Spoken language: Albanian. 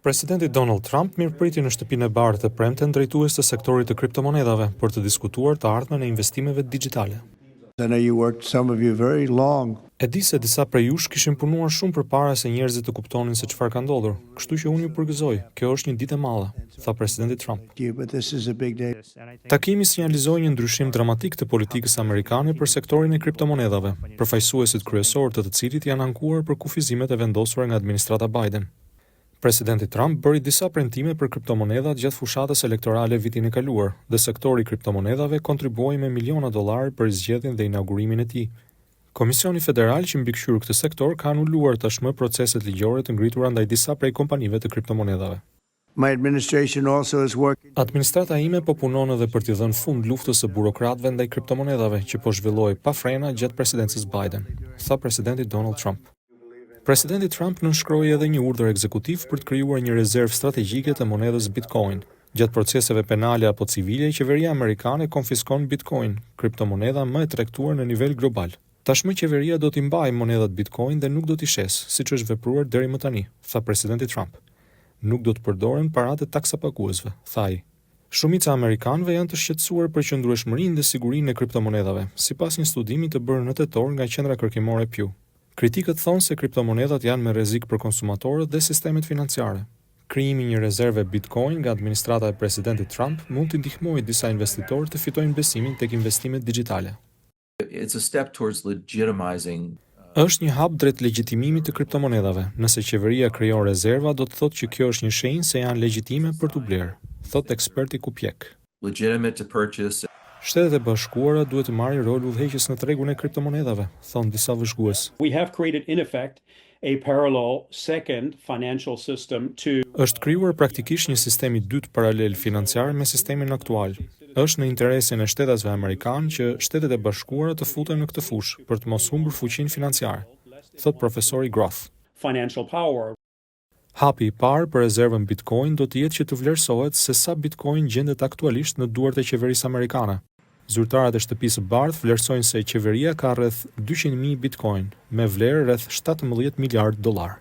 Presidenti Donald Trump mirëpriti në Shtëpinë e Bardhë të premten drejtues të sektorit të kriptomonedhave për të diskutuar të ardhmen e investimeve digjitale. I know you worked, some of you, very long. E di se disa prej jush kishin punuar shumë përpara se njerëzit të kuptonin se çfarë ka ndodhur, kështu që unë ju përgëzoj. Kjo është një ditë e madhe, tha presidenti Trump. You, but this is a big day. Takimi sinjalizoi një ndryshim dramatik të politikës amerikane për sektorin e kriptomonedhave, përfaqësuesit kryesor të të cilit janë ankuar për kufizimet e vendosura nga administrata Biden. Presidenti Trump bëri disa premtime për kriptomonedhat gjatë fushatës elektorale vitin e kaluar, dhe sektori i kriptomonedhave kontribuoi me miliona dollarë për zgjedhjen dhe inaugurimin e tij. Komisioni Federal që mbikëqyr këtë sektor ka anuluar tashmë proceset ligjore të ngritura ndaj disa prej kompanive të kriptomonedhave. My administration also is working Administrata ime po punon edhe për t'i dhënë fund luftës së burokratëve ndaj kriptomonedhave që po zhvillohej pa frena gjatë presidencës Biden, tha presidenti Donald Trump. Presidenti Trump nënshkroi edhe një urdhër ekzekutiv për të krijuar një rezervë strategjike të monedhës Bitcoin. Gjatë proceseve penale apo civile, qeveria amerikane konfiskon Bitcoin, kriptomonedha më e tregtuar në nivel global. Tashmë qeveria do t'i mbajë monedhat Bitcoin dhe nuk do t'i shesë, siç është vepruar deri më tani, tha presidenti Trump. Nuk do të përdoren paratë e taksapaguesve, tha ai. Shumica e amerikanëve janë të shqetësuar për qëndrueshmërinë dhe sigurinë e kriptomonedhave, sipas një studimi të bërë në tetor nga qendra kërkimore Pew. Kritikët thonë se kriptomonedhat janë me rrezik për konsumatorët dhe sistemet financiare. Krijimi i një rezerve Bitcoin nga administrata e presidentit Trump mund t'i ndihmojë disa investitorë të fitojnë besimin tek investimet digjitale. It's a step towards legitimizing Është një hap drejt legjitimimit të kriptomonedhave. Nëse qeveria krijon rezerva, do të thotë që kjo është një shenjë se janë legjitime për t'u blerë, thotë eksperti Kupjek. Legitimate to purchase. Shtetet e Bashkuara duhet të marrin rol udhëheqës në tregun e kriptomonedhave, thonë disa vëzhgues. We have created, in effect, a parallel second financial system to Është krijuar praktikisht një sistem i dytë paralel financiar me sistemin aktual. Është në interesin e shtetasve amerikanë që Shtetet e Bashkuara të futen në këtë fushë për të mos humbur fuqinë financiare, thot profesori Groth. Financial power. Hapi i parë për rezervën Bitcoin do të jetë që të vlerësohet se sa Bitcoin gjendet aktualisht në duart e qeverisë amerikane. Zyrtarët e Shtëpisë së Bardhë vlerësojnë se qeveria ka rreth 200.000 Bitcoin, me vlerë rreth 17 miliard dollar.